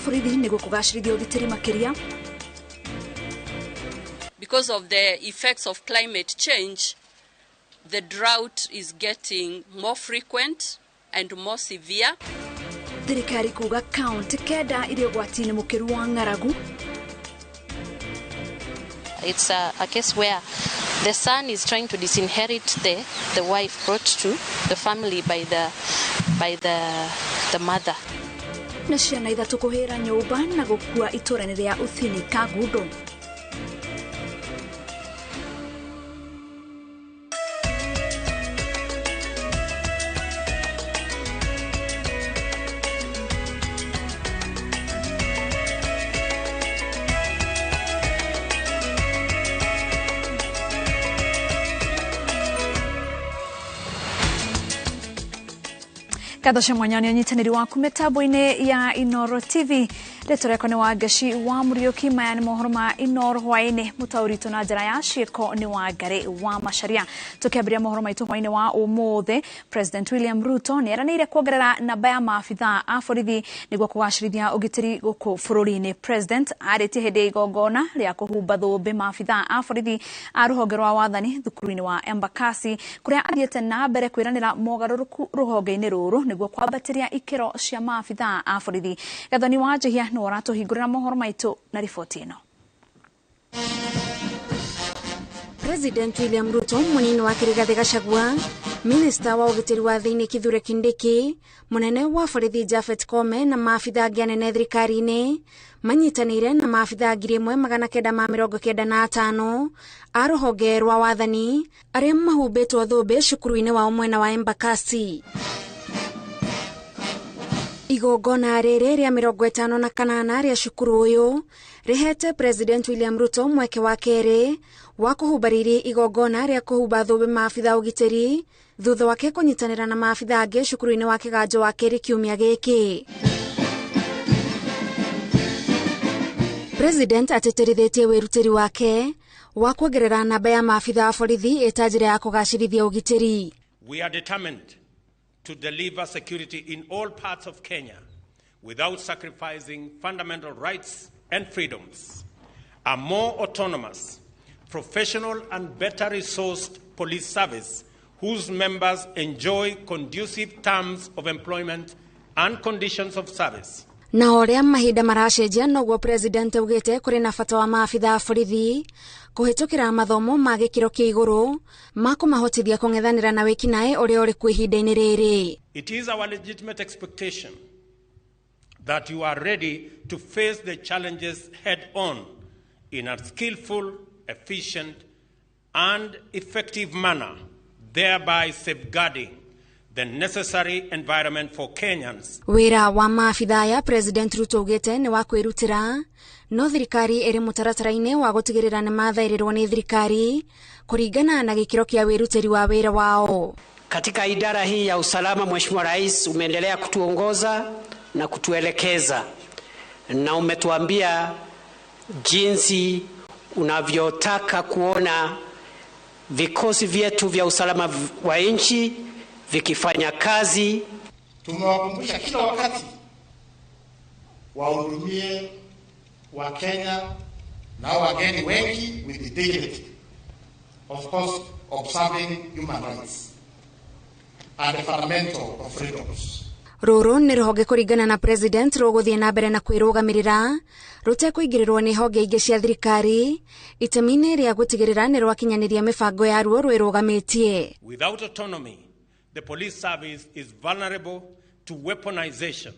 borithi nĩguo kũgacĩrithia ũgitĩri makĩria. Because of the effects of climate change, the drought is getting more frequent and more severe. Thirikari kuga kaunti 9 irĩ ũgwati-inĩ mũkĩru wa ng'aragu. It's a case where the son is trying to disinherit the wife brought to the family by the mother. Na ciana 3 kũhĩra nyũmba na gũkua itũũra-inĩ rĩa Uthini Kangundo. Ngatho cia mwanya nĩ ũnyitanĩri waku mĩtambo-inĩ ya Inooro TV. Rĩtwa rĩakwa nĩ Wangeci wa Mũriũki. Maya nĩ mohoro ma Inooro hwaĩ-inĩ. Mũtaũri na njĩra ya ciĩko nĩ Wangari wa Macharia. Tũkĩambĩrĩria mohoro maitũ hwaĩ-inĩ wa ũmũthĩ, President William Ruto nĩ eranĩire kuongerera namba ya maabithaa a borithi nĩguo kũgacĩrithia ũgitĩri gũkũ bũrũri-inĩ. President arĩtie hĩndĩ ya igongona rĩa kũhumba thũmbĩ maabithaa a borithi a rũhonge rwa wathani thukuru-inĩ wa Embakasi, kũrĩa athiĩte na mbere kwĩranĩra mogarũrũku rũhonge-inĩ rũrũ nĩguo kwambatĩria ikĩro cia maabithaa a borithi. Gathoni wa Njihia nĩwe ũratũhingũrĩra mohoro maitũ na riboti ĩno. President William Ruto, munini wake Rigathi Gachagua, Minister wa ũgitĩri wa thĩinĩ Kithure Kindiki, munene wa borithi Japhet Koome na maabithaa angĩ anene thirikari-inĩ manyitanĩire na maabithaa 1995 a rũhonge rwa wathani arĩa mahumbĩtwo thũmbĩ cukuru-inĩ wao mwena wa Embakasi. Igongona rĩrĩ rĩa 58 rĩa cukuru ũyũ rĩhete President William Ruto mweke wa kerĩ wa kũhumba riri igongona rĩa kũhumba thũmbĩ maabithaa ũgitĩri thutha wake kũnyitanĩra na maabithaa angĩ cukuru-inĩ wa Kĩganjo wa kerĩ kiumia gĩkĩ. President atĩtĩrithĩtie wĩrutĩri wake wa kuongerera namba ya maabithaa a borithi ĩta njĩra ya kũgacĩrithia ũgitĩri. We are determined to deliver security in all parts of Kenya without sacrificing fundamental rights and freedoms. A more autonomous, professional and better resourced police service whose members enjoy conducive terms of employment and conditions of service. Na ũrĩa mahinda maracenjia noguo President augĩte kũrĩ na bata wa maabithaa a borithi kũhĩtũkĩra mathomo ma gĩkĩro kĩa igũrũ ma kũmahotithia kũng'ethanĩra na wĩkinaĩ ũrĩa ũrĩ kuo ihinda-inĩ rĩrĩ. It is our legitimate expectation that you are ready to face the challenges head on in a skillful, efficient and effective manner, thereby safeguarding the necessary environment for Kenyans. Wĩra wa maabithaa ya President Ruto augĩte nĩ wa kwĩrutĩra, no thirikari ĩrĩ mũtaratara-inĩ wa gũtigĩrĩra nĩ mathaĩrĩrwo nĩ thirikari kũringana na gĩkĩro kĩa wĩrutĩri wa wĩra wao. Katika idara hii ya usalama, Mheshimiwa Rais, umeendelea kutuongoza na kutuelekeza na umetuambia jinsi unavyotaka kuona vikosi vyetu vya usalama wa nchi vikifanya kazi. Tumewakumbusha kila wakati wahudumie wa Kenya na wageni wengi with dignity, of course observing human rights and the fundamental of freedoms. Rũrũ nĩ rũhonge kũringana na President rũgũthiĩ na mbere na kwĩrũgamĩrĩra rũtekũingĩrĩrwo nĩ honge ingĩ cia thirikari itemi-inĩ rĩa gũtigĩrĩra nĩ rwakinyanĩria mĩbango yaruo rwĩrũgamĩtie. Without autonomy, the police service is vulnerable to weaponization,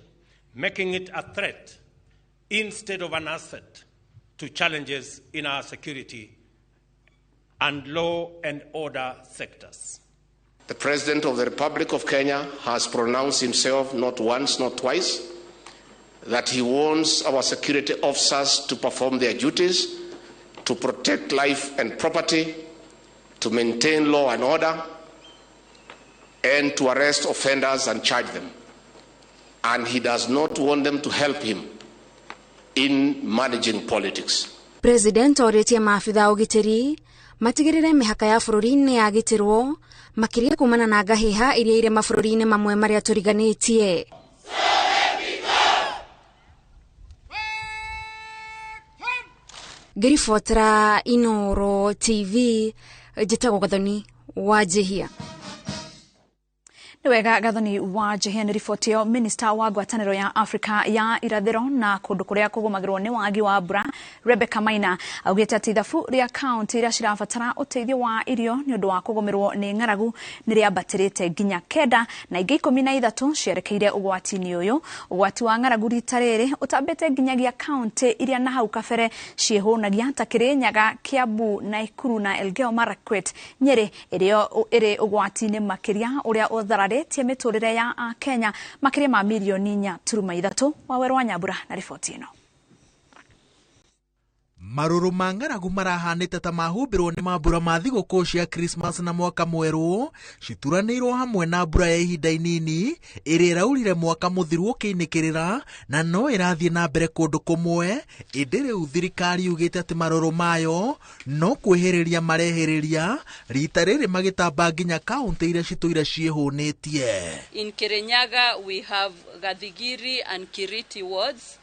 making it a threat instead of an asset to challenges in our security and law and order sectors. The President of the Republic of Kenya has pronounced himself not once, not twice, that he wants our security officers to perform their duties, to protect life and property, to maintain law and order, and to arrest offenders and charge them. And he does not want them to help him in managing politics. President orĩtie maabithaa ũgitĩri matigĩrĩre mĩhaka ya bũrũri nĩ yagitĩrwo makĩria kumana na ngahĩha iria irĩ mabũrũri-inĩ mamwe marĩa tũriganĩtie. Ngĩribotera Inooro TV, njĩtagwo Gathoni Wanjihia. Nĩ wega Gathoni Wanjihia nĩ riboti ĩyo. Minista wa ngwatanĩro ya Afrika ya irathĩro na kũndũ kũrĩa kũgũmagĩrwo nĩ wagi wa mbura Rebecca Maina augĩte atĩ ithabu rĩa kaunti iria cirabatara ũteithio wa irio nĩ ũndũ wa kũgũmĩrwo nĩ ng'aragu nĩ rĩambatĩrĩte nginya 9 na ingĩ 13 cierekeire ũgwati-inĩ ũyũ. Ũgwati wa ng'aragu rita rĩrĩ ũtambĩte nginyagia kaunti iria na hau kabere ciĩhũnagia ta Kirinyaga, Kiambu, Nakuru na Elgeyo Marakwet. Nyeri ĩrĩa ĩrĩ ũgwati-inĩ makĩria ũrĩa ũthararĩtie mĩtũrĩre ya Akenya makĩria ma mirioni 4.3. Wawerũ wa Nyambura na riboti ĩno. Marũrũ ma ng'aragu marahanĩte ta mahumbĩrwo nĩ mambura ma thigũkũ cia Christmas na mwaka mwerũ, cituranĩirwo hamwe na mbura ya ihinda inini ĩrĩa ĩraurire mwaka mũthiru ũkĩinĩkĩrĩra na no ĩrathiĩ na mbere kũndũ kũmwe. Ĩndĩ rĩu thirikari yugĩte atĩ marũrũ mayo no kwĩhĩrĩria marehĩrĩria, rita rĩrĩ magĩtamba nginya kaunti iria citũire ciĩhũnĩtie. In Kirinyaga we have Gathigiri and Kiriti wards,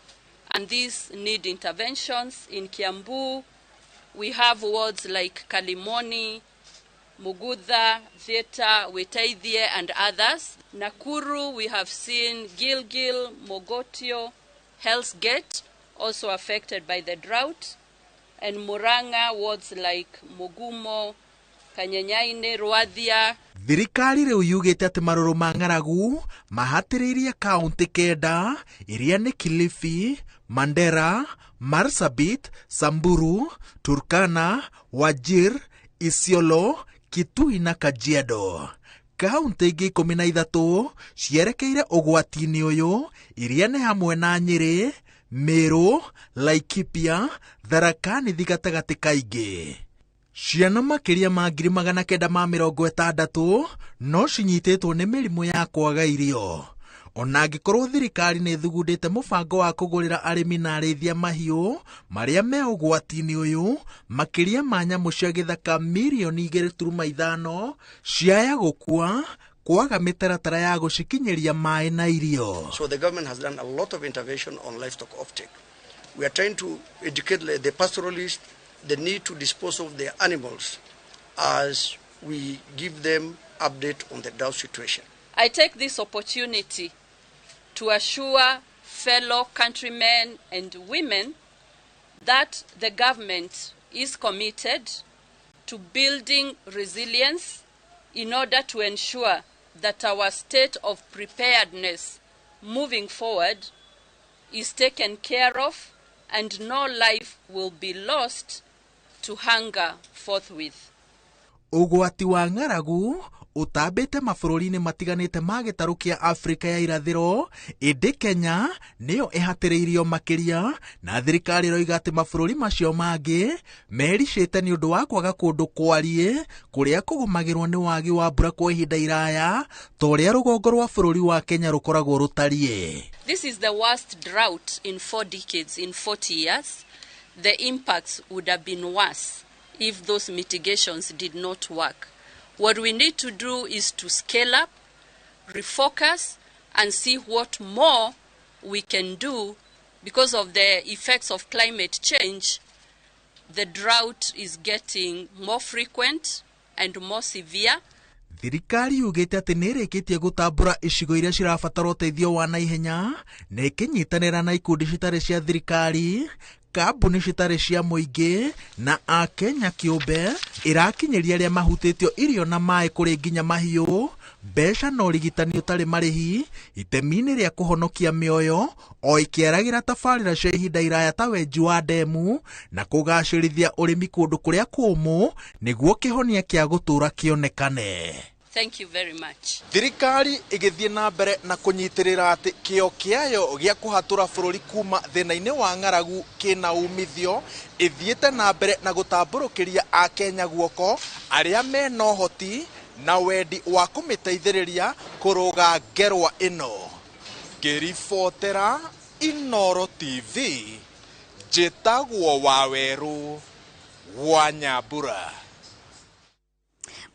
and these need interventions. In Kiambu, we have wards like Kalimoni, Mugutha, Theta, Witeithie, and others. Nakuru, we have seen Gilgil, Mogotio, Hell's Gate, also affected by the drought. And Murang'a, wards like Mugumo, Kanyenyaine, Rwathia. Thirikari rĩu yugĩte atĩ marũrũ ma ng'aragu mahatĩrĩirie kaunti 9 iria nĩ Kilifi, Mandera, Marsabit, Samburu, Turkana, Wajir, Isiolo, Kitui na Kajiado. Kaunti ingĩ 13 cierekeire ũgwati-inĩ ũyũ iria nĩ hamwe na Nyeri, Meru, Laikipia, Tharaka Nithi gatagatĩ kaingĩ. Ciana makĩria ma 960,000 no cinyitĩtwo nĩ mĩrimũ ya kwaga irio. Ona angĩkorwo thirikari nĩ ĩthugundĩte mũbango wa kũgũrĩra arĩmi na arĩithia mahiũ marĩa me ũgwati-inĩ ũyũ, makĩria ma nyamũ cia gĩthaka mirioni 2.5 ciaya gũkua kwaga mĩtaratara ya gũcikinyĩria maĩ na irio. So the government has done a lot of intervention on livestock offtake. We are trying to educate the pastoralists the need to dispose of their animals as we give them update on the drought situation. I take this opportunity to assure fellow countrymen and women that the government is committed to building resilience in order to ensure that our state of preparedness moving forward is taken care of and no life will be lost to hunger forthwith. Ũgwati wa ng'aragu ũtambĩte mabũrũri-inĩ matiganĩte ma gĩtarũ kĩa Afrika ya irathĩro, ĩndĩ Kenya nĩyo ĩhatĩrĩirio makĩria, na thirikari ĩroiga atĩ mabũrũri macio mangĩ mericĩte nĩ ũndũ wa kwaga kũndũ kwariĩ kũrĩa kũgũmagĩrwo nĩ wagi wa mbura kwa ihinda iraya ta ũrĩa rũgongo rwa bũrũri wa Kenya rũkoragwo rũtariĩ. This is the worst drought in 4 decades, in 40 years. The impacts would have been worse if those mitigations did not work. What we need to do is to scale up, refocus, and see what more we can do. Because of the effects of climate change, the drought is getting more frequent and more severe. Thirikari yugĩte atĩ nĩ ĩrĩkĩtie gũtambũra icigo iria cirabatara ũteithio wa naihenya na ĩkĩnyitanĩra na ikundi citarĩ cia thirikari, kambuni citarĩ cia mũingĩ na Akenya kĩũmbe, ĩrakinyĩria arĩa mahutĩtio irio na maĩ kũrĩ nginya mahiũ, mbeca na ũrigitani ũtarĩ marĩhi itemi-inĩ rĩa kũhonokia mĩoyo o ĩkĩaragĩra tabarĩra cia ihinda iraya ta wenji wa ndemu na kũgacĩrithia ũrĩmi kũndũ kũrĩa kũũmũ nĩguo kĩhonia kĩa gũtũũra kĩonekane. Thank you very much. Thirikari ĩgĩthiĩ na mbere na kũnyitĩrĩra atĩ kĩo kĩayo gĩa kũhatũra bũrũri kuma thĩna-inĩ wa ng'aragu kĩna umithio, ĩthiĩte na mbere na gũtambũrũkĩria Akenya guoko arĩa mena ũhoti na wendi wa kũmĩteithĩrĩria kũrũga ngerwa ĩno. Ngĩribotera Inooro TV, njĩtagwo Wawerũ wa Nyambura.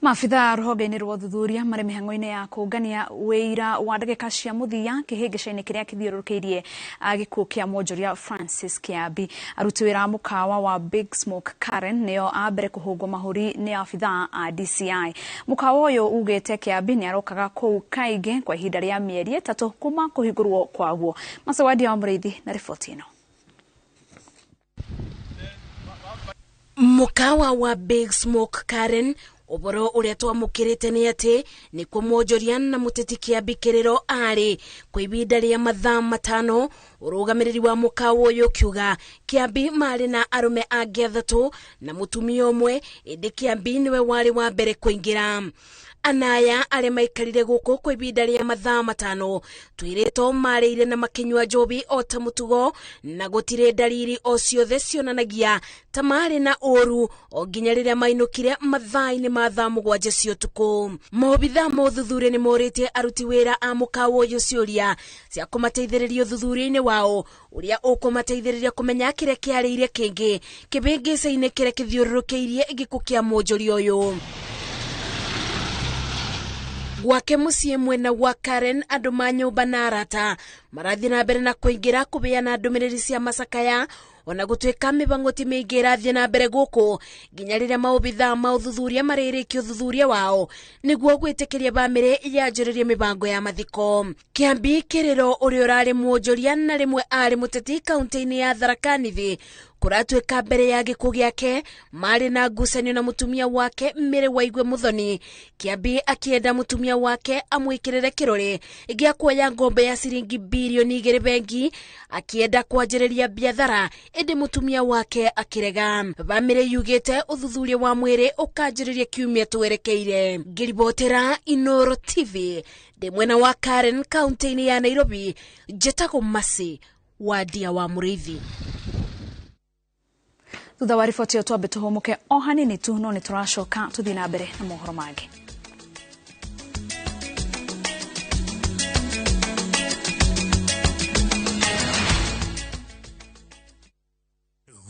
Maabithaa rũhonge-inĩ rwa ũthuthuria marĩ mĩhang'o-inĩ ya kũngania wĩira wa ndagĩka cia mũthia kĩhĩngĩca-inĩ kĩrĩa kĩthiũrũrũkĩirie gĩkuũ kĩa mwonjoria Francis Kĩambi. Aruti wĩra a mũkawa wa Big Smoke Karen nĩo a mbere kũhũngwo mahũri nĩ abithaa a DCI. Mũkawa ũyũ ugĩte Kĩambi nĩarokaga kũu kaingĩ kwa ihinda rĩa mĩeri 3 kuma kũhingũrwo kwaguo. Macawadia wa Mũrĩithi na riboti ĩno. Mũkawa wa Big Smoke Karen ũhoro ũrĩa twamũkĩrĩte nĩ atĩ nĩkuo mwonjoria na mũteti Kĩambi Kĩrĩro arĩ kwa ihinda rĩa mathaa 5. Ũrũgamĩrĩri wa mũkawa ũyũ ũkiuga Kĩambi marĩ na arũme angĩ 3 na mũtumia ũmwe, ĩndĩ Kĩambi nĩwe warĩ wa mbere kũingĩra. Anaya arĩa maikarire gũkũ kwa ihinda rĩa mathaa 5 twĩrĩtwo marĩire na makĩnyua njobi o ta mũtugo, na gũtirĩ ndariri o ciothe cionanagia ta marĩ na ũru o nginya rĩrĩa mainũkire mathaa-inĩ ma thaa 7 cia ũtukũ. Maobithaa ma ũthuthuria nĩ morĩtie aruti wĩra a mũkawa ũyũ ciũria cia kũmateithĩrĩria ũthuthuria-inĩ wao ũrĩa ũkũmateithĩrĩria kũmenya kĩrĩa kĩarĩire kĩngĩ kĩbĩngĩca-inĩ kĩrĩa kĩthiũrũrũkĩirie gĩkuũ kĩa mwonjoria ũyũ. Gwake mũciĩ mwena wa Karen andũ ma nyũmba na arata marathiĩ na mbere na kũingĩra kũbeana ndũmĩrĩri cia macakaya, ona gũtuĩka mĩbango ti mĩingĩ ĩrathiĩ na mbere gũkũ nginya rĩrĩa maobithaa ma ũthuthuria marĩrĩkia ũthuthuria wao nĩguo gwĩtĩkĩria bamĩrĩ yanjĩrĩrie mĩbango ya mathiko. Kĩambi Kĩrĩro ũrĩa ũrarĩ mwonjoria na rĩmwe arĩ mũteti kaunti-inĩ ya Tharaka Nithi kũratuĩka mbere ya gĩkuũ gĩake marĩ na ngucanio na mũtumia wake Mary Waigwe Muthoni. Kĩambi akĩenda mũtumia wake amwĩkĩrĩre kĩrore gĩa kuoya ngombe ya ciringi birioni 2 bengi akĩenda kwanjĩrĩria biathara, ĩndĩ mũtumia wake akĩrega. Bamĩrĩ yugĩte ũthuthuria wa mwĩrĩ ũkanjĩrĩria kiumia twerekeire. Ngĩribotera Inooro TV ndĩ mwena wa Karen kaunti-inĩ ya Nairobi, njĩtagwo Mercy Wadia wa Mũrĩithi. Thutha wa riboti ĩyo twambe tũhũmũke o hanini tu, no nĩ tũracoka tũthiĩ na mbere na mohoro mangĩ.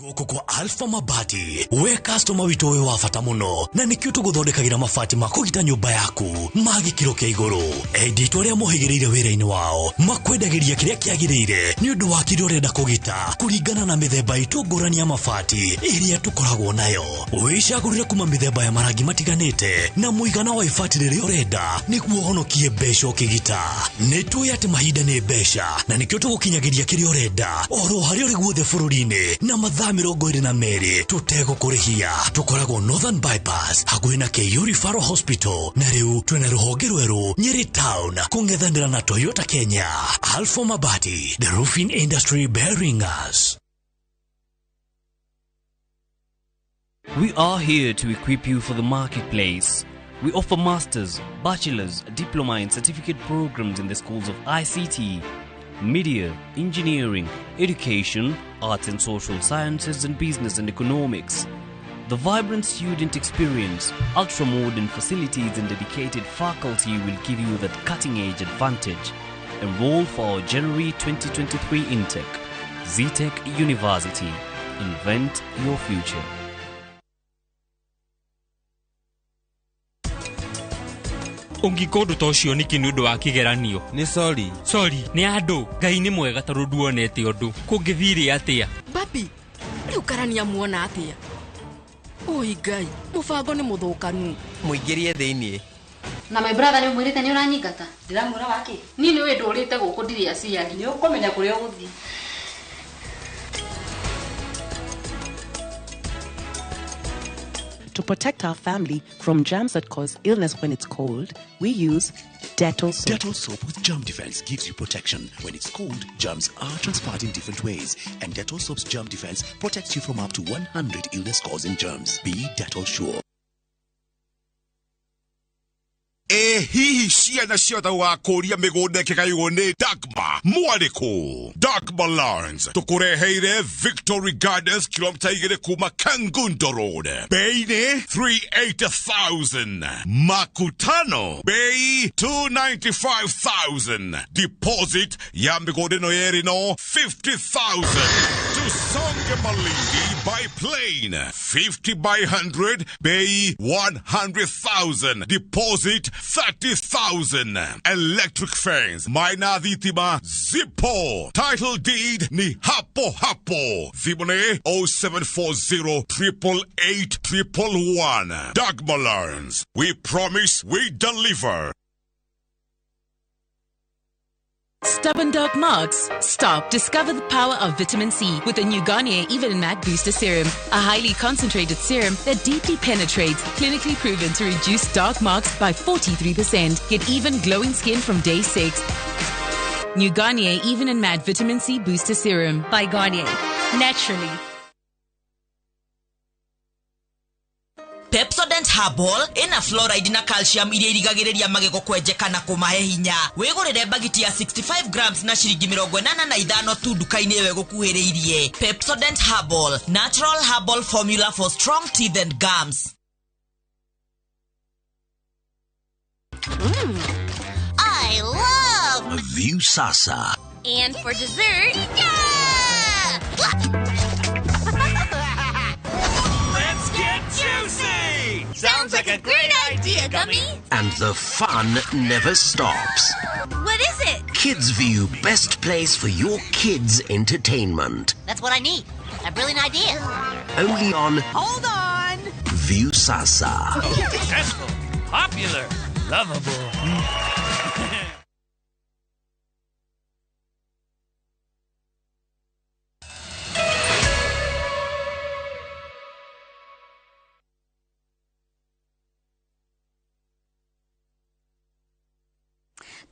Gũkũ kwa Alpha Mabati we customer witũ wĩ wa bata mũno, na nĩkĩo tũgũthondekagĩra mabati ma kũgita nyũmba yaku ma gĩkĩro kĩa igũrũ. Endia itũ arĩa mohĩgĩrĩire wĩra-inĩ wao makwendagĩria kĩrĩa kĩagĩrĩire nĩ ũndũ wa kĩrĩa ũrenda kũgita kũringana na mĩthemba itũ ngũrani ya mabati ĩrĩa tũkoragwo nayo. Wĩcagũrĩre kuma mĩthemba ya marangi matiganĩte na mũigana wa ibati rĩrĩa ũrenda nĩguo ũhonokie mbeca ũkĩgita. Nĩ tũĩ atĩ mahinda nĩ mbeca, na nĩkĩo tũgũkinyagĩria kĩrĩa ũrenda oro harĩa ũrĩ guothe bũrũri-inĩ na mathaa 22 tũtegũkũrĩhia. Tũkoragwo Northern Bypass hakuhĩ na KU Referral Hospital, na rĩu twĩna rũhonge rwerũ Nyeri Town kũng'ethanĩra na Toyota Kenya. Alpha Mabati, the roofing industry bearing us. We are here to equip you for the marketplace. We offer masters, bachelor's, diploma and certificate programs in the schools of ICT, media, engineering, education, arts and social sciences, and business and economics. The vibrant student experience, ultra-modern facilities and dedicated faculty will give you that cutting-edge advantage. Enroll for our January 2023 intake. Zetech University. Invent your future. Ũngĩka ũndũ ta ũcio nĩkĩ nĩ ũndũ wa kĩgeranio? Nĩ sorry. Sorry, nĩ andũ. Ngai nĩ mwega tondũ nduonete ũndũ. Kũngĩthire atĩa? Babi, rĩu karani amuona atĩa? Oi Ngai, mũbango nĩ mũthũkanu. Mũingĩrie thĩiniĩ. Na my brother nĩ ũmwĩrĩte nĩ ũranyingata? Ndĩramwĩra wakĩ? Niĩ nĩ wĩ ndũrĩte gũkũ ndirĩ aciari. Nĩ ũkũmenya kũrĩa ũgũthiĩ. To protect our family from germs that cause illness when it's cold, we use Dettol soap. Dettol soap with germ defense gives you protection. When it's cold, germs are transferred in different ways, and Dettol soap's germ defense protects you from up to 100 illness-causing germs. Be Dettol sure. Hihi ciana ciothe ũgakũria mĩgũnda ĩkĩgaywo nĩ Dagma mwarĩkũ? Dagma Lands tũkũreheire Victory Gardens kilomita 2 kuma Kangundo Road, bei nĩ 380,000, makutano bei 295,000, deposit ya mĩgũnda ĩno yerĩ no 50,000. Tusonge Malindi by plane. 50 by 100, bay 100,000. Deposit 30,000. Electric fence, Maina Dhitima, Zipo. Title deed ni hapo hapo. Thimone 0740 888 111. Dagmar Lands. We promise we deliver. Stubborn dark marks? Stop. Discover the power of vitamin C with the new Garnier Even and Matte Booster Serum, a highly concentrated serum that deeply penetrates, clinically proven to reduce dark marks by 43%. Get even glowing skin from day 6. New Garnier Even and Matte Vitamin C Booster Serum by Garnier. Naturally. Pepsodent Herbal ina fluoride na calcium iria irigagĩrĩria magego kwenjeka na kũmahe hinya. Wĩgũrĩre bagiti ya 65 grams na ciringi 85 tu nduka-inĩ ĩyo ĩgũkuhĩrĩirie. Pepsodent Herbal, natural herbal formula for strong teeth and gums. I love Viusasa. And for dessert, yeah! Let's get juicy! Sounds like a great idea, Gummy! And the fun never stops. What is it? Kids View, best place for your kids' entertainment. That's what I need. A brilliant idea. Only on... Hold on! Viusasa. Successful, popular, lovable.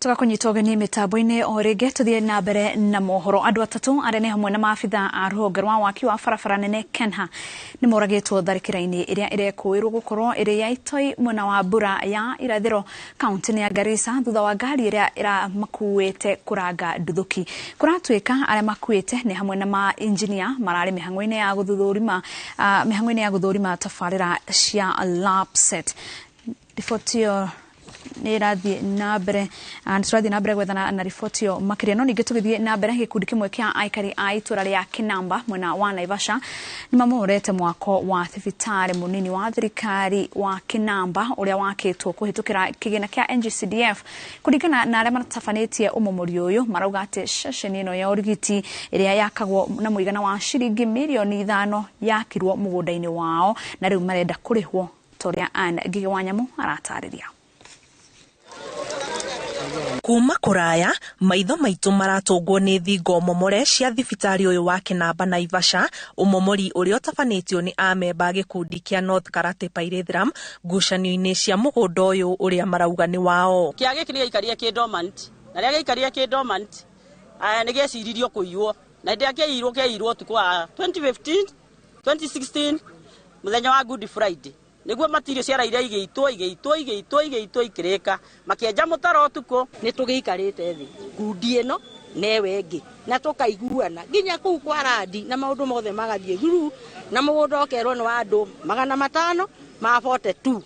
Tugakunyitwo ũgeni mĩtambo-inĩ o rĩngĩ tũthiĩ na mbere na mohoro. Andũ atatũ arĩa nĩ hamwe na maabitha a rũhonge rwa waki wa barabara nene Kenha nĩ moragĩtwo tharĩkĩra-inĩ ĩrĩa ĩrekũĩrwo gũkorwo ĩrĩ ya itoi mwena wa mbura ya irathĩro kaunti-inĩ ya Garissa thutha wa ngari ĩrĩa ĩramakuĩte kũranga nduthũki. Kũratuĩka arĩa makuĩte nĩ hamwe na mainjinia mararĩ mĩhang'o-inĩ ya gũthũrima tabarĩra cia LAPSSET. Riboti ĩyo nĩ ĩrathiĩ na mbere, tũrathiĩ na mbere gwethana na riboti ĩyo makĩria. No ningĩ tũgĩthiĩ na mbere, gĩkundi kĩmwe kĩa aikari a itũra rĩa Kinamba mwena wa Naivasha nĩ mamomorete mwako wa thibitarĩ mũnini wa thirikari wa Kinamba ũrĩa wakĩtwo kũhĩtũkĩra kĩgĩna kĩa NGCDF. Kũringana na arĩa matabanĩtie ũmomori ũyũ, marauga atĩ ceceni ĩno ya ũrigiti ĩrĩa yakagwo na mũigana wa ciringi mirioni 5 yakirwo mũgũnda-inĩ wao na rĩu marenda kũrĩhwo ta ũrĩa Ann Ngigĩ wa Nyamũ aratarĩria. Kuma kuraya maitho maitu maratũngwo nĩ thingo momore cia thibitarĩ ũyũ wa Kinamba Naivasha, ũmomori ũrĩa ũtabanĩtio nĩ amemba gĩkundi kĩa North Karate Pyrethrum ngucanio-inĩ cia mũgũnda ũyũ ũrĩa marauga nĩ wao. Kĩa gĩkĩ nĩ gĩaikarie kĩ dormant, na rĩrĩa gĩaikarie kĩ dormant nĩ gĩeciririo kũiywo, na hĩndĩ ĩrĩa kĩaiyirwo kĩaiyirwo ũtukũ wa 2015 2016 mũthenya wa Good Friday. Niguo matirio ciaraire igĩitwo igĩitwo igĩitwo igĩitwo ikĩrĩka makĩenja mũtaro ũtukũ. Nĩ tũgĩikarĩte thĩ ngundi ĩno newe ĩngĩ na tũkaiguana nginya kũu kwa randi na maũndũ mothe magathiĩ thuru na mũgũnda ũkerwo nĩ wa andũ 500 ma 42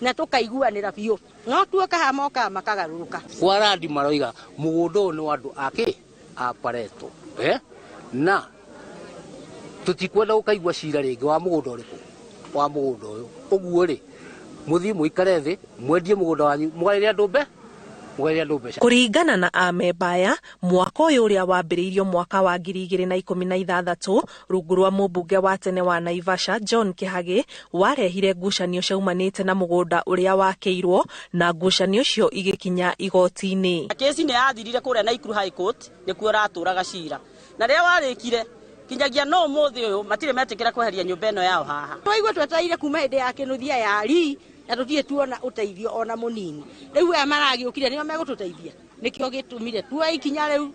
na tũkaiguanĩra biũ, no tuoka haha mokaga makagarũrũka. Kwa randi maroiga mũgũnda ũyũ nĩ wa andũ akĩ a Pareto, na tũtikwenda gũkaigua cira rĩngĩ wa mũgũnda ũrĩkũ wa mũgũnda ũyũ. Ũguo rĩ, mũthiĩ mũikare thĩ mwendie mũgũnda wanyu mũgaĩre andũ mbeca. Kũringana na amemba aya, mwaka ũyũ ũrĩa wambĩrĩirio mwaka wa 2016 rungu rwa mũmbunge wa tene wa Naivasha John Kĩhagĩ warehire ngucanio ciaumanĩte na mũgũnda ũrĩa wakĩirwo na ngucanio icio igĩkinya igoti-inĩ. Kesi nĩ yathirire kũrĩa Nakuru High Court nĩkuo ĩratũraga cira, na rĩrĩa warĩkire kinyagia no mũthĩ ũyũ matirĩ metĩkĩra kweheria nyũmba ĩno yao haha. Twaigua twetereire kuma hĩndĩ ya kĩnuthia ya ri na tũtirĩ tuona ũteithio ona mũnini. Rĩu aya maragĩũkire nĩo megũtũteithia, nĩkĩo gĩtũmire tuoe ikinya rĩu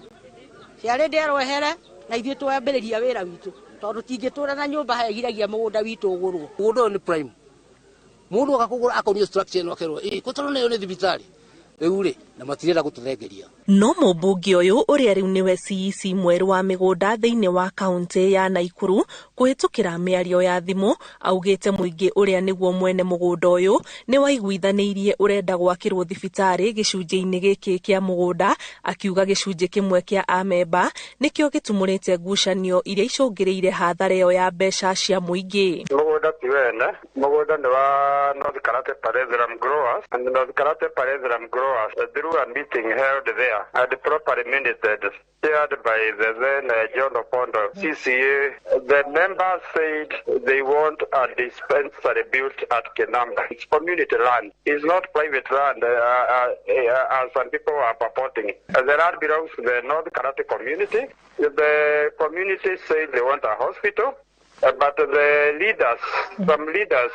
ciarĩ nderwehere na ithuĩ twambĩrĩria wĩra witũ, tondũ tingĩtũra na nyũmba hegiragia mũgũnda witũ ũgũrwo. Mũgũnda ũyũ nĩ prime, mũndũ oka kũgũra akonio structure ĩno akerwo ĩ kũtarwo nayo nĩ thibitarĩ, Rĩu rĩ na matirenda gũtũthengeria. No mũmbunge ũyũ ũrĩa rĩu nĩwe CEC mwerũ wa mĩgũnda thĩinĩ wa kaunti ya Naikuru kũhĩtũkĩra mĩario ya thimũ augĩte mũingĩ ũrĩa nĩguo mwene mũgũnda ũyũ nĩ waiguithanĩirie ũrenda gwakĩrwo thibitarĩ gĩcunjĩ-inĩ gĩkĩ kĩa mũgũnda, akiuga gĩcunjĩ kĩmwe kĩa amemba nĩkĩo gĩtumũrĩte ngucanio iria icũngĩrĩire hathara ĩyo ya mbeca cia mũingĩ. Mũgũnda ti wene, mũgũnda nĩ wa North Karate Pyrethrum Growers, and North Karate Pyrethrum Growers through a meeting held there and properly minuted, chaired by the then John Opondo, CCA. The members said they want a dispensary built at Kinamba. It's community land. It's not private land, as some people are purporting. The land belongs to the North Karate community. The community said they want a hospital. But the leaders, some leaders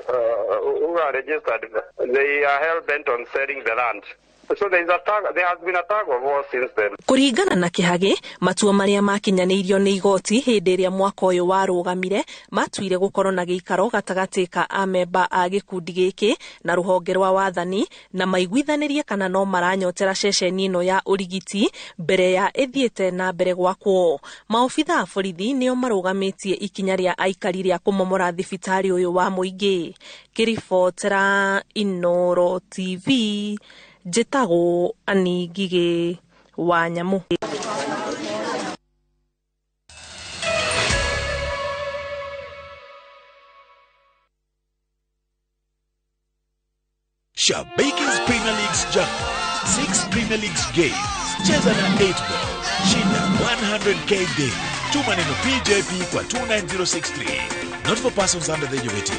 who are registered, they are hell-bent on selling the land. So there has been a tug of war since then. Kũringana na Kĩhagĩ, matua marĩa makinyanĩirio nĩ igoti hĩndĩ ĩrĩa mwaka ũyũ warũgamire matuire gũkorwo na gĩikaro gatagatĩ ka amemba a gĩkundi gĩkĩ na rũhonge rwa wathani, na maiguithanĩrie kana no maranyotera ceceni ĩno ya ũrigiti mbere ya ĩthiĩte na mbere gwakwo. Maobitha a borithi nĩo marũgamĩtie ikinya rĩa aikari rĩa kũmomora thibitarĩ ũyũ wa mũingĩ. Ngĩribotera Inooro TV, njĩtagwo Annie Ngigĩ wa Nyamũ. Shabiki's Premier League's jackpot. 6 Premier Leagues games. Cheza na 8 ball. Shinda 100k daily. Tuma neno PJP kwa 29063. Not for persons under the age of 18.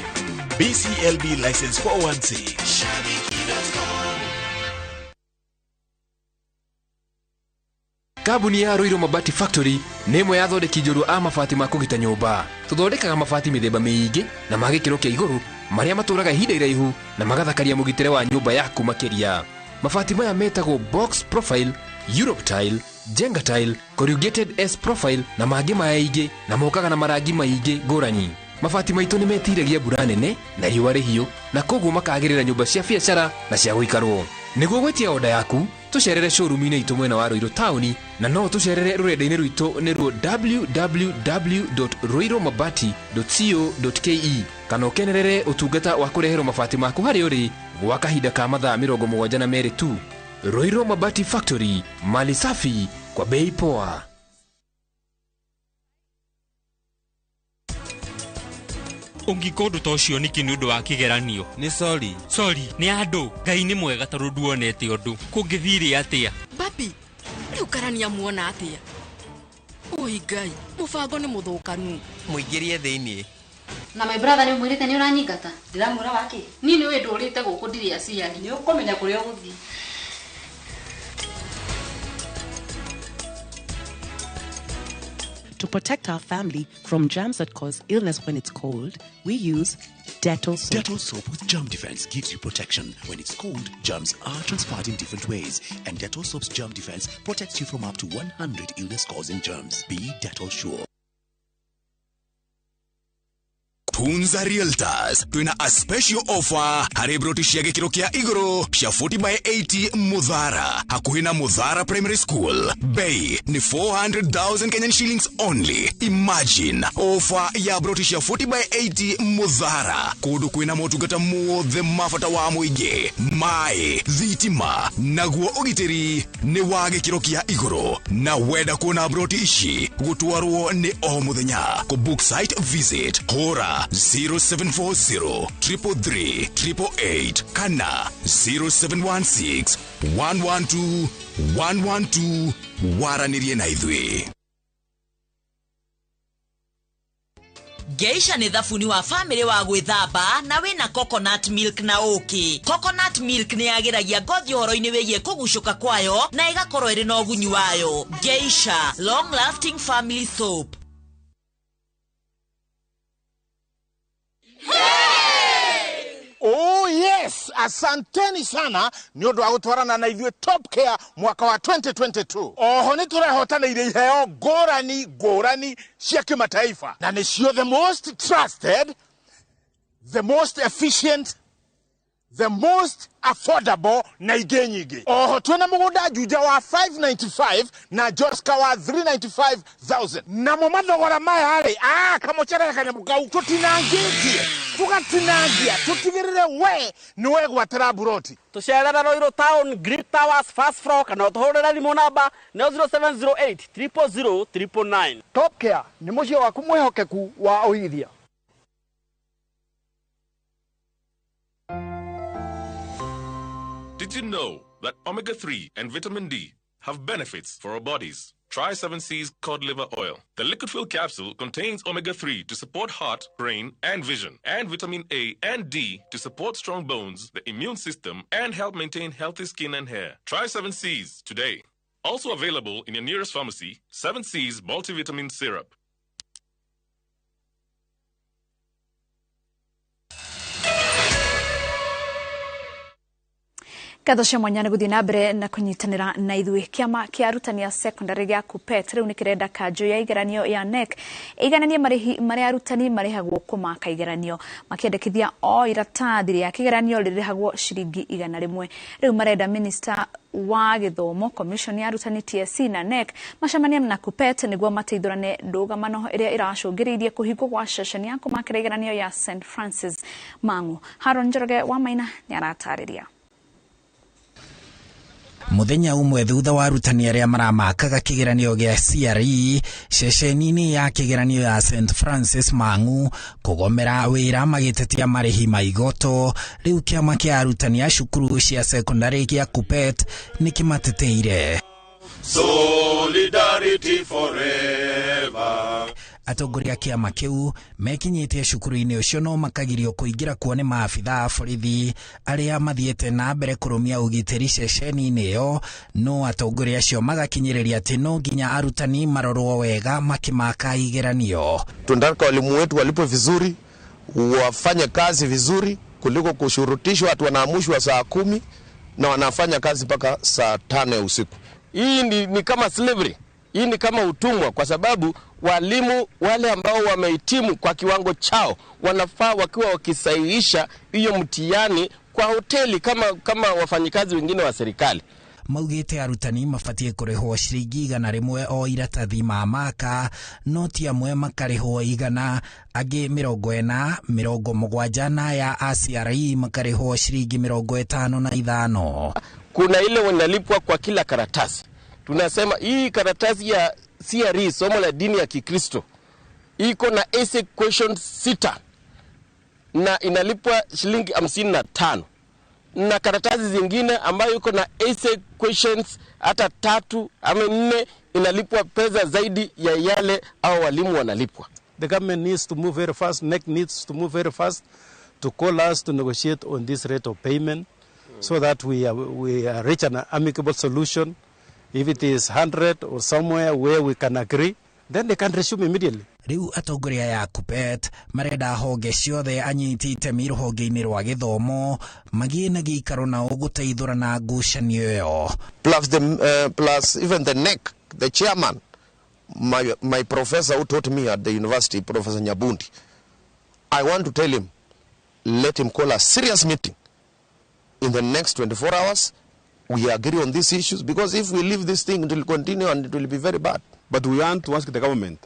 BCLB license 416. Shabiki.com. Kambuni ya Ruiru Mabati Factory nĩ ĩmwe ya athondeki njorua a mabati ma kũgita nyũmba. Tũthondekaga mabati mĩthemba mĩingĩ na ma gĩkĩro kĩa igũrũ marĩa matũraga ihinda iraihu na magathakaria mũgitĩre wa nyũmba yaku makĩria. Mabati maya metagwo box profile, Europe tile, Jenga tile, corrugated S profile na mangĩ maingĩ, na mokaga na marangi maingĩ ngũrani. Mabati maitũ nĩ metiragia mbura nene na riũa rĩhiũ, na koguo makagĩrĩra nyũmba cia biacara na cia gũikarwo. Nĩguo gwĩtia oda yaku, tũcerere showroom-inĩ itũ mwena wa Ruiru taũni, na no tũcerere rũrenda-inĩ rwitũ nĩruo www.ruirumabati.co.ke, kana ũkenerere ũtungata wa kũreherwo mabati maku harĩa ũrĩ gwa kahinda ka mathaa 72 tu. Ruiru Mabati Factory, mali safi kwa bei poa. Ũngĩka ũndũ ta ũcio nĩkĩ nĩ ũndũ wa kĩgeranio? Nĩ sorry. Sorry, nĩ andũ. Ngai nĩ mwega tondũ nduonete ũndũ. Kũngĩthire atĩa? Babi, rĩu karani amuona atĩa? Oi Ngai, mũbango nĩ mũthũkanu. Mũingĩrie thĩinĩ. Na my brother nĩ ũmwĩrĩte nĩ ũranyingata? Ndĩramwĩra wakĩ? Niĩ nĩ wĩ ndũrĩte gũkũ ndirĩ aciari. Nĩ ũkũmenya kũrĩa ũgũthiĩ. To protect our family from germs that cause illness when it's cold, we use Dettol soap. Dettol soap with germ defense gives you protection. When it's cold, germs are transferred in different ways, and Dettol soap's germ defense protects you from up to 100 illness-causing germs. Be Dettol sure. Tunza Realtors twina a special offer harĩ broti cia gĩkĩro kĩa igũrũ cia 40 by 80 Muthara hakuhĩ na Muthara Primary School. Bei ni 400,000 Kenyan shillings only. Imagine offer ya broti cia 40 by 80 Muthara, kũndũ kwĩna motungata mothe ma bata wa mũingĩ, maĩ, thitima, naguo ũgitĩri nĩ wa gĩkĩro kĩa igũrũ. Na wenda kuona broti ici gũtwarwo nĩ o mũthenya. Kũ book site visit hũra 0740 333 888 kana 0716 112 112 waranĩrie na ithuĩ. Geisha nĩ thabuni wa family wa gwĩthamba na wĩna coconut milk na ũkĩ. Coconut milk nĩ yagĩragia ngothi ũhoro-inĩ wĩgiĩ kũgucũka kwayo na ĩgakorwo ĩrĩ na ũgunyi wayo. Geisha long lasting family soap. Oh yes, asanteni sana nĩ ũndũ wa gũtwarana na ithuĩ Top Care mwaka wa 2022. Oho nĩ tũrehotanĩire iheo ngũrani ngũrani cia kĩmataifa, na nĩcio the most trusted, the most efficient, the most affordable na ingĩ nyingĩ. Oho twĩna mũgũnda Juja wa 595 na Joska wa 395,000. Namo mathogora maya rĩ, kamũcere kanyamũ kau tũtinangĩtie, tũgatinangia, tũtigĩrĩre we nĩ wegwatĩra mburoti. Tũcerere Ruiru Town, Greek Towers, first floor, kana ũtũhũrĩre thimũ namba nĩyo 0708 000 999. Top Care nĩ mũciĩ waku mwĩhokeku wa ũigithia. Did you know that omega-3 and vitamin D have benefits for our bodies? Try 7C's cod liver oil. The liquid fill capsule contains omega-3 to support heart, brain, and vision, and vitamin A and D to support strong bones, the immune system, and help maintain healthy skin and hair. Try 7C's today. Also available in your nearest pharmacy, 7C's multivitamin syrup. Ngatho cia mwanya nĩ gũthiĩ na mbere na kũnyitanĩra na ithuĩ. Kĩama kĩa arutani a secondary gĩa KUPPET rĩu nĩ kĩrenda kanjũ ya igeranio ya KNEC ĩigananie marĩhi marĩa arutani marĩhagwo kũmaka igeranio, makĩendekithia o iratathi rĩa kĩgeranio rĩrĩhagwo ciringi 100. Rĩu marenda minista wa gĩthomo, commission ya arutani TSC na KNEC macemanie na KUPPET nĩguo mateithũrane ndũgamano ĩrĩa ĩracũngĩrĩirie kũhingwo gwa ceceni ya kũmakĩra igeranio ya St Francis Mang'u. Haron Njoroge wa Maina nĩ aratarĩria. Muthenya umwe thutha wa arutani aria maramakaga kigeranio gia CRE ceceni-inĩ ya kigeranio ya St Francis Mang'u kugomera wira magitetia marihi ma igoto, riu kiama kia arutani a cukuru cia secondary gia KUPPET nikimateteire. Solidarity forever. Atongoria a kĩama kĩu mekinyĩtie cukuru-inĩ ũcio no makagirio kũingĩra kuo nĩ maabitha a borithi arĩa mathiĩte na mbere kũrũmia ũgitĩri ceceni-inĩ ĩyo, no atongoria acio magakinyĩrĩria atĩ no nginya arutani marorwo wega makĩmaka igeranio. Tunataka walimu wetu walipwe vizuri, wafanye kazi vizuri kuliko kushurutishwa watu wanaamushwa saa 10 na wanafanya kazi mpaka saa 5 usiku. Hii ni kama slavery. Hii ni kama utumwa, kwa sababu walimu wale ambao wamehitimu kwa kiwango chao wanafaa wakiwa wakisahihisha hiyo mtihani kwa hoteli kama wafanyikazi wengine wa serikali. Maugite arutani mabatie kurihwo ciringi 100 o iratathi ma maka, no ti amwe makarihwo 100, angĩ 40, 70 na ya ACRE makarihwo ciringi 55. Kuna ile wanalipwa kwa kila karatasi. Tunasema hii karatasi ya CRE, somo la dini ya Kikristo, iko na essay question 6 na inalipwa shilingi 55. Na karatasi zingine ambayo iko na essay questions hata 3 ama 4 inalipwa pesa zaidi ya yale au walimu wanalipwa. The government needs to move very fast, NEC needs to move very fast to call us to negotiate on this rate of payment so that we reach an amicable solution. If it is 100 or somewhere where we can agree, then they can resume immediately. Riu atongoria ya KUPPET marenda honge ciothe anyiti itemi rũhonge-inĩ rwa gĩthomo magĩe na gĩikaro nao gũteithũrana ngucanio ĩyo. Plus even the NEC, the chairman, my professor who taught me at the university, Professor Nyabundi, I want to tell him, let him call a serious meeting in the next 24 hours. We agree on these issues, because if we leave this thing, it will continue and it will be very bad. But we want to ask the government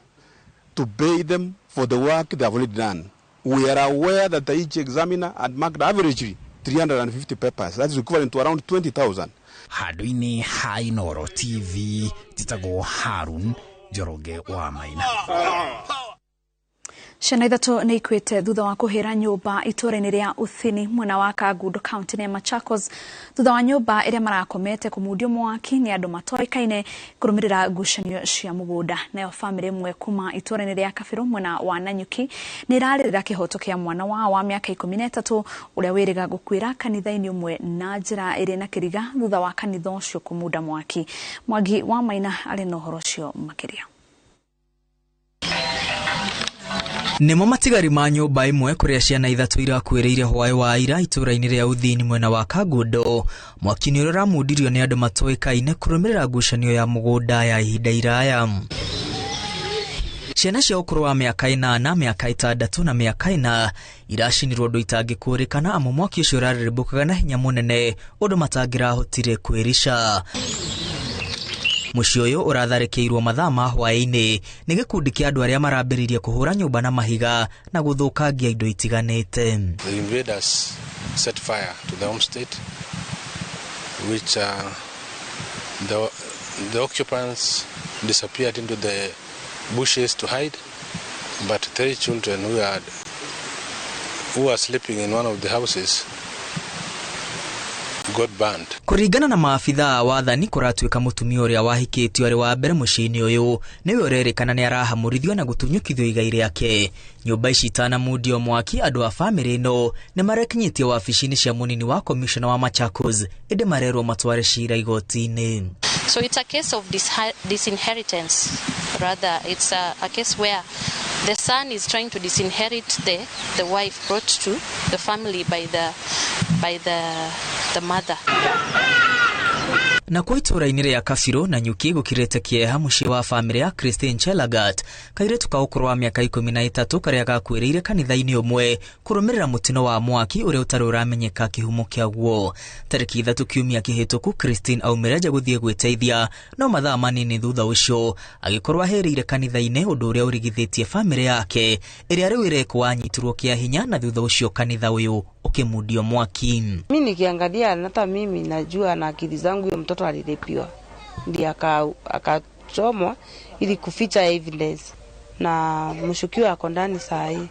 to pay them for the work they have already done. We are aware that each examiner had marked averagely 350 papers. That is equivalent to around 20,000. Handũ-inĩ ha Inooro TV, njĩtagwo Harun Njoroge wa Maina. Ciana 3 nĩ ikuĩte thutha wa kũhĩra nyũmba itũũra-inĩ rĩa Uthini mwena wa Kangundo kaunti-inĩ ya Machakos, thutha wa nyũmba ĩrĩa marakomete kũmundio mwaki nĩ andũ matoĩkaine kũrũmĩrĩra ngucanio cia mũgũnda. Nayo bamĩrĩ ĩmwe kuma itũũra-inĩ rĩa Kabĩrũ mwena wa Nanyuki nĩ ĩrarĩrĩra kĩhoto kĩa mwana wao wa mĩaka 13 ũrĩa wĩrĩga gũkuĩra kanitha-inĩ ũmwe na njĩra ĩrĩ na kĩriga thutha wa kanitha ũcio kũmunda mwaki. Mwangi wa Maina arĩ na ũhoro ũcio makĩria. Nĩmo matigari ma nyũmba ĩmwe kũrĩa ciana 3 irakuĩrĩire hwaĩ wa ira itũũra-inĩ rĩa Uthini mwena wa Kangundo. Mwaki nĩ ũrĩa ũramundirio nĩ andũ matoĩkaine kũrũmĩrĩra ngucanio ya mũgũnda ya ihinda iraya. Ciana cia ũkũrũ wa mĩaka 8, mĩaka 6 na mĩaka 4 iracinirwo ũndũ itangĩkũrĩkana amu mwaki ũcio ũrarĩrĩmbũkaga na hinya mũnene ũndũ matangĩrahotire kwĩrica. Mũciĩ ũyũ ũratharĩkĩirwo mathaa ma hwaĩ-inĩ nĩ gĩkundi kĩa andũ arĩa marambĩrĩirie kũhũra nyũmba na mahiga na gũthũkangia indo itiganĩte. The invaders set fire to the homestead, which the occupants disappeared into the bushes to hide, but 3 children who were sleeping in one of the houses got burned. Kũringana na maabithaa a wathani, kũratuĩka mũtumia ũrĩa wahikĩtio arĩ wa mbere mũciĩ-inĩ ũyũ nĩwe ũrerĩkana nĩ arahamũrithio na gũtunyũkithio igai rĩake. Nyũmba ici itanamundio mwaki, andũ a bamĩrĩ ĩno nĩ marekinyĩtie wabici-inĩ cia mũnini wa komishona wa Machakos, ĩndĩ marerwo matware cira igoti-inĩ. So it's a case of disinheritance. Rather, it's a case where the son is trying to disinherit the wife brought to the family by the mother. Na kwa itũũra-inĩ rĩa Kabirũ na Nyuki gũkirĩte kĩeha mũciĩ wa bamĩrĩ ya Christine Chelagat, kairĩtu ka ũkũrũ wa mĩaka 13 karĩa gakuĩrĩire kanitha-inĩ ũmwe kũrũmĩrĩra mũtino wa mwaki ũrĩa ũtarĩ ũramenyeka kĩhumo kĩaguo. Tarĩki 3 kiumia kĩhĩtũku, Christine aumire nja gũthiĩ gwĩteithia, no mathaa manini thutha ũcio agĩkorwo ahĩrĩire kanitha-inĩ, ũndũ ũrĩa ũrigithĩtie bamĩrĩ yake ĩrĩa rĩu ĩrekwo anyitirwo kĩa hinya, na thutha ũcio kanitha ũyũ ũkĩmundio mwaki. Mimi nikiangalia hata mimi najua na akili zangu huyo mtoto alirepiwa, ndiye akachomwa ili kuficha evidence, na mshukiwa ako ndani saa hii.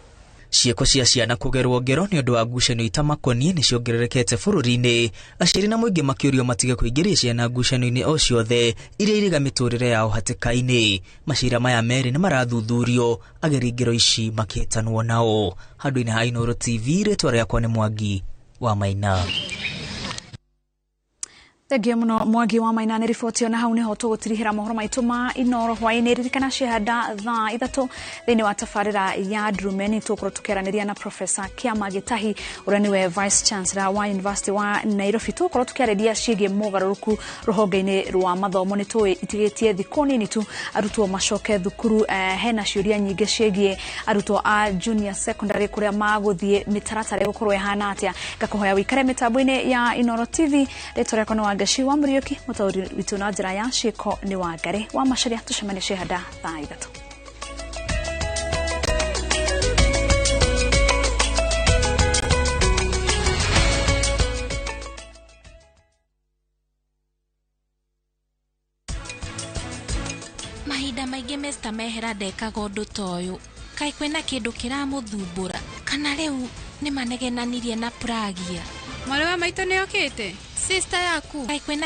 Ciĩko cia ciana kũgerwo ngero nĩ ũndũ wa ngucanio itamakoniĩ nĩ ciongererekete bũrũri-inĩ. Aciari na mũingĩ makĩũrio matige kũingĩria ciana ngucanio-inĩ o ciothe iria iriga mĩtũrĩre yao hatĩka-inĩ. Macira maya merĩ nĩ marathuthurio, ageri ngero ici makĩhĩtanwo nao. Handũ-inĩ ha Inooro TV, rĩtwa rĩakwa nĩ Mwangi wa Maina. Thengiũ mũno Mwangi wa Maina nĩ riboti ĩyo, na hau nĩho tũgũtirihĩra mohoro maitũ ma Inooro hwaĩ-inĩ. Ririkana ciahanda thaa 3 thĩinĩ wa tabarĩra ya Ndurumeni tũgũkorwo tũkĩaranĩria na Professor Kĩama Gĩtahi ũrĩa nĩwe Vice Chancellor wa University wa Nairobi. Tũgũkorwo tũkĩarĩria ciĩgiĩ mogarũrũku rũhonge-inĩ rwa mathomo. Nĩ tũĩ itigĩtie thikũ nini tu arutwo macoke thukuru. Hena ciũria nyingĩ ciĩgiĩ arutwo a junior secondary kũrĩa magũthiĩ, mĩtaratara ĩgũkorwo ĩhana atĩa. Ngakũhoya wĩikare mĩtambo-inĩ ya Inooro TV. Rĩtwa rĩakwa nĩ Wangaci wa Mũriũki, mũtaũri witũ na njĩra ya ciĩko nĩ Wangari wa Macharia. Tũcemanie ciahanda thaa 3. Mahinda maingĩ Mr. Mehera ndekaga ũndũ ta ũyũ. Kaĩ kwĩna kĩndũ kĩramũthumbũra, kana rĩu nĩmanegenanirie na Pragia? Mwarĩ wa maitũ nĩokĩte? Sister yaku? Kaĩ kwĩna